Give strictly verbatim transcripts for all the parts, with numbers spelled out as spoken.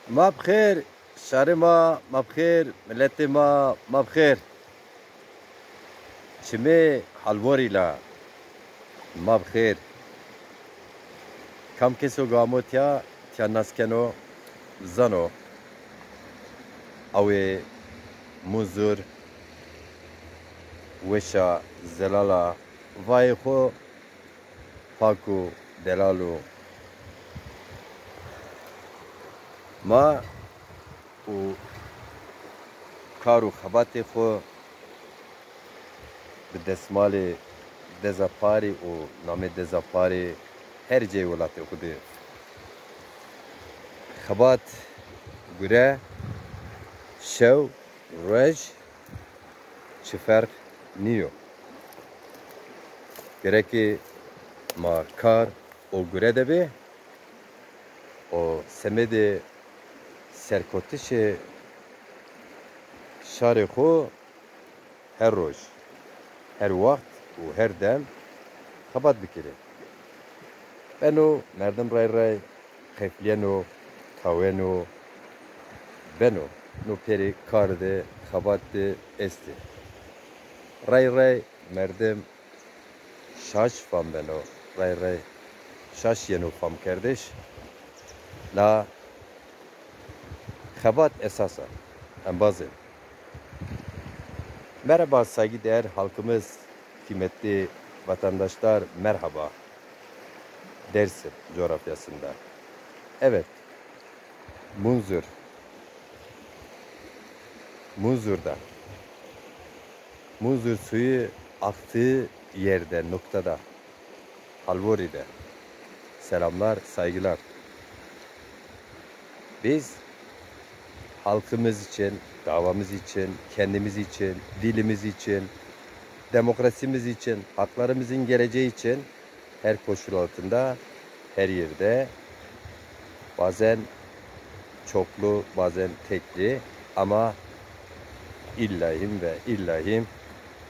Ma bi xêr, şarê ma, ma bi xêr, miletê ma, ma bi xêr. Çimê Halvorî la, ma bi xêr. Kam keso ke amo tîya, tîya nas keno, zano. Awê Munzur weş a, zelal a, vayê xo pak û delal o. Ma û kar û xebatê xo bi desmalê Deza Parî û namê Deza Parî her cayê welatê xo de. Xebat, gure, şew, ruej, çi ferq nîyo. Gerek ma kar û gure de bê û semedê serkotişê şarê xo her roj, her waxt û her dem xebat bikerê. Beno merdim ray ray qeflîyeno, taweno, beno. No pêrê kar de, xebat de estê. Ray ray merdim şaş fam beno, ray ray şaş yeno famkerdiş. La xebat esas a, embazê. Merhaba saygıdeğer halkımız, kıymetli vatandaşlar, merhaba. Dersim coğrafyasında. Evet, Munzur. Munzur'da. Munzur suyu aktığı yerde, noktada. Halvori'de. Selamlar, saygılar. Biz halkımız için, davamız için, kendimiz için, dilimiz için, demokrasimiz için, haklarımızın geleceği için her koşul altında, her yerde, bazen çoklu, bazen tekli ama illahim ve illahim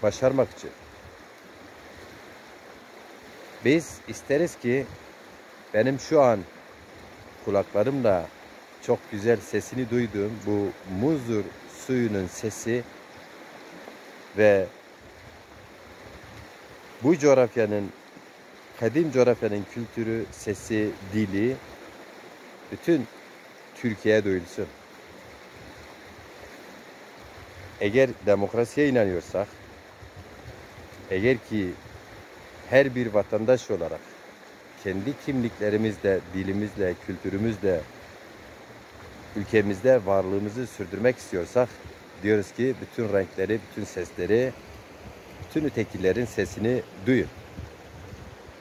başarmak için. Biz isteriz ki benim şu an kulaklarımla çok güzel sesini duyduğum bu Munzur suyunun sesi ve bu coğrafyanın, kadim coğrafyanın kültürü, sesi, dili bütün Türkiye'ye duyulsun. Eğer demokrasiye inanıyorsak, eğer ki her bir vatandaş olarak kendi kimliklerimizle, dilimizle, kültürümüzle ülkemizde varlığımızı sürdürmek istiyorsak, diyoruz ki bütün renkleri, bütün sesleri, bütün ötekilerin sesini duyun.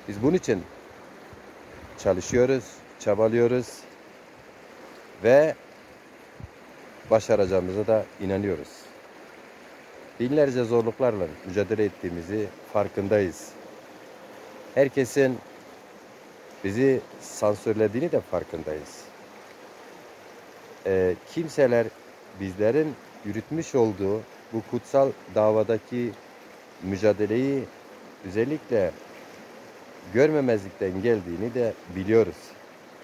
Biz bunun için çalışıyoruz, çabalıyoruz ve başaracağımıza da inanıyoruz. Binlerce zorluklarla mücadele ettiğimizi farkındayız. Herkesin bizi sansürlediğini de farkındayız. E, kimseler bizlerin yürütmüş olduğu bu kutsal davadaki mücadeleyi özellikle görmemezlikten geldiğini de biliyoruz.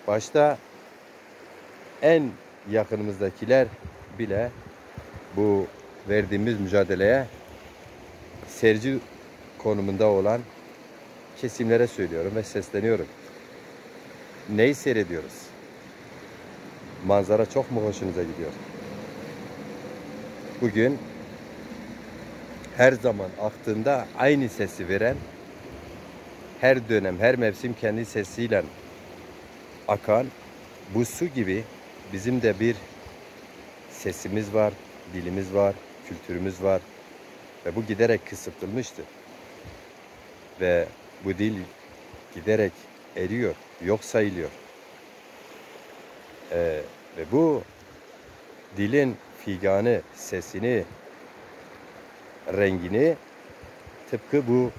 Başta en yakınımızdakiler bile bu verdiğimiz mücadeleye seyirci konumunda olan kesimlere söylüyorum ve sesleniyorum. Neyi seyrediyoruz? Manzara çok mu hoşunuza gidiyor? Bugün her zaman aktığında aynı sesi veren, her dönem, her mevsim kendi sesiyle akan bu su gibi bizim de bir sesimiz var, dilimiz var, kültürümüz var ve bu giderek kısıtlanmıştı. Ve bu dil giderek eriyor, yok sayılıyor. Ee, ve bu dilin figanı, sesini, rengini tıpkı bu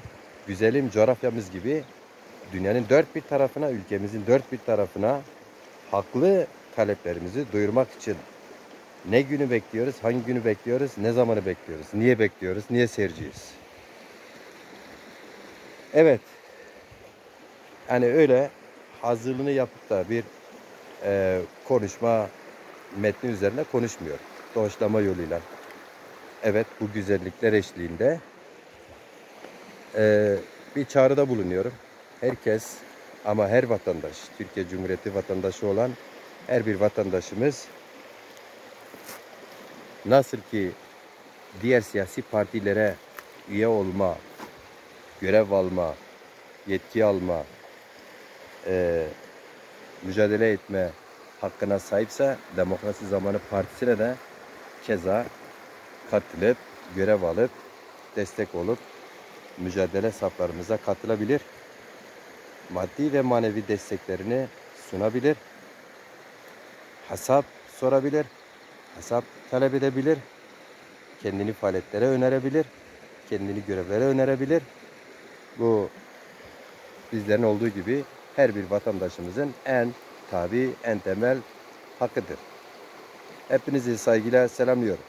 güzelim coğrafyamız gibi dünyanın dört bir tarafına, ülkemizin dört bir tarafına haklı taleplerimizi duyurmak için ne günü bekliyoruz, hangi günü bekliyoruz, ne zamanı bekliyoruz, niye bekliyoruz, niye seyirciyiz? Evet, yani öyle hazırlığını yapıp da bir e, konuşma metni üzerine konuşmuyor. Doğaçlama yoluyla. Evet, bu güzellikler eşliğinde, e, bir çağrıda bulunuyorum. Herkes, ama her vatandaş, Türkiye Cumhuriyeti vatandaşı olan her bir vatandaşımız nasıl ki diğer siyasi partilere üye olma, görev alma, yetki alma, e, mücadele etme hakkına sahipse, Demokrasi Zamanı Partisi'ne de keza katılıp, görev alıp, destek olup mücadele saflarımıza katılabilir. Maddi ve manevi desteklerini sunabilir. Hesap sorabilir. Hesap talep edebilir. Kendini faaliyetlere önerebilir. Kendini görevlere önerebilir. Bu bizlerin olduğu gibi her bir vatandaşımızın en tabi, en temel hakkıdır. Hepinizi saygıyla selamlıyorum.